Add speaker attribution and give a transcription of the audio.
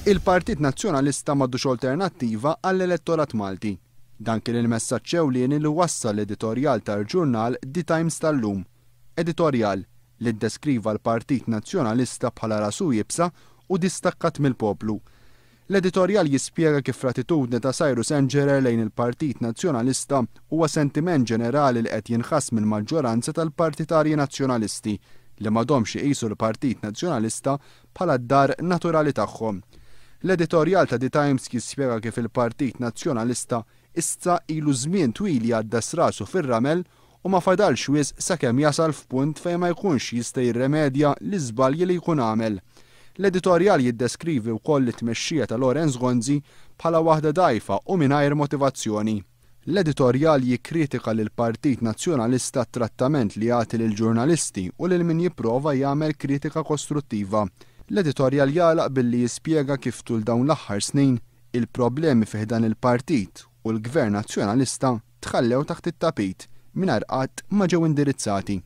Speaker 1: Il-Partit Nazzjonalista m'għadux alternattiva għall-elettorat Malti. Dan kien il-messaġġ ewlieni li wassal l-editorjal tal-ġurnal The Times tal-lum. Editorjal li ddeskriva l-Partit Nazzjonalista bħala rasu iebsa u distakkat mill-poplu. L-editorjal jispjega kif l-attitudni ta' Cyrus Engerer lejn il-Partit Nazzjonalista huwa sentiment ġenerali li qed jinħass mill-maġġoranza tal-partitarji Nazzjonalisti li m'għadhomx iqisu l-Partit Nazzjonalista bħala d-dar naturali tagħhom. L-editorjal ta' The Times jispjega kif il-Partit Nazzjonalista issa ilu żmien twil jgħaddas rasu fir-ramel u ma fadalx wisq sakemm jasal f'punt fejn ma jkunx jista' jirremedja l-iżbalji li jkun għamel. L-editorjal jiddeskrivi wkoll it-tmexxija ta' Lawrence Gonzi bħala waħda dgħajfa u mingħajr motivazzjoni. L-editorjal jikkritika lill-Partit Nazzjonalista għat-trattament li jagħti lill-ġurnalisti u lil min jipprova jagħmel kritika kostruttiva. L-editorjal jagħlaq billi jispjega kif tul dawn l-aħħar snin, il-problemi fi ħdan il-partit u l-Gvern Nazzjonalista tħallew taħt it-tapit mingħajr qatt ma ġew indirizzati.